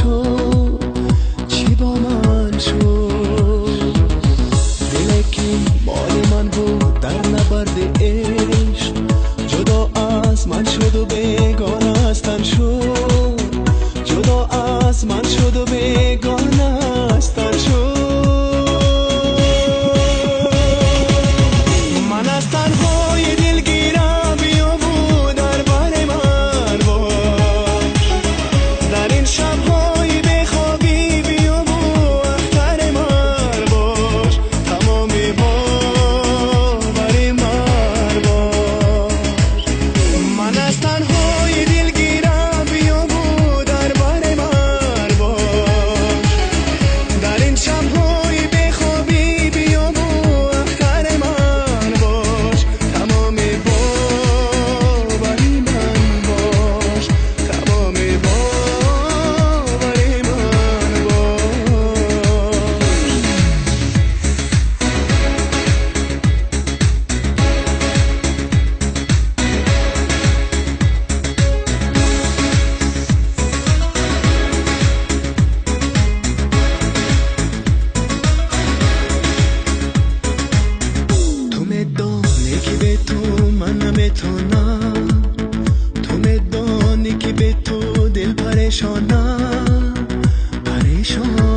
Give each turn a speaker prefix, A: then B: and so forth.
A: шуд, чӣ бо ман шуд? Диле ки моли ман буд дар набарди ишқ, ҷудо аз ман шуду бегона аз тан шуд, ҷудо аз ман шуду бегона аз тан шуд. Ман аз танҳои дилгирам, биёву дар бари ман бош, дар ин шабҳои бехобӣ биёву ахтари ман бош, тамоми бовари ман бош. Ман аз танҳои дилгирам, биёву дар бари ман бош, дар ин шабҳои бехобӣ биёву ахтари ман бош, тамоми бовари ман бош, тамоми бовари ман бош. Ту медонӣ ки бе ту ман наметонам, ту медонӣ ки бе ту дил парешонам, парешонам.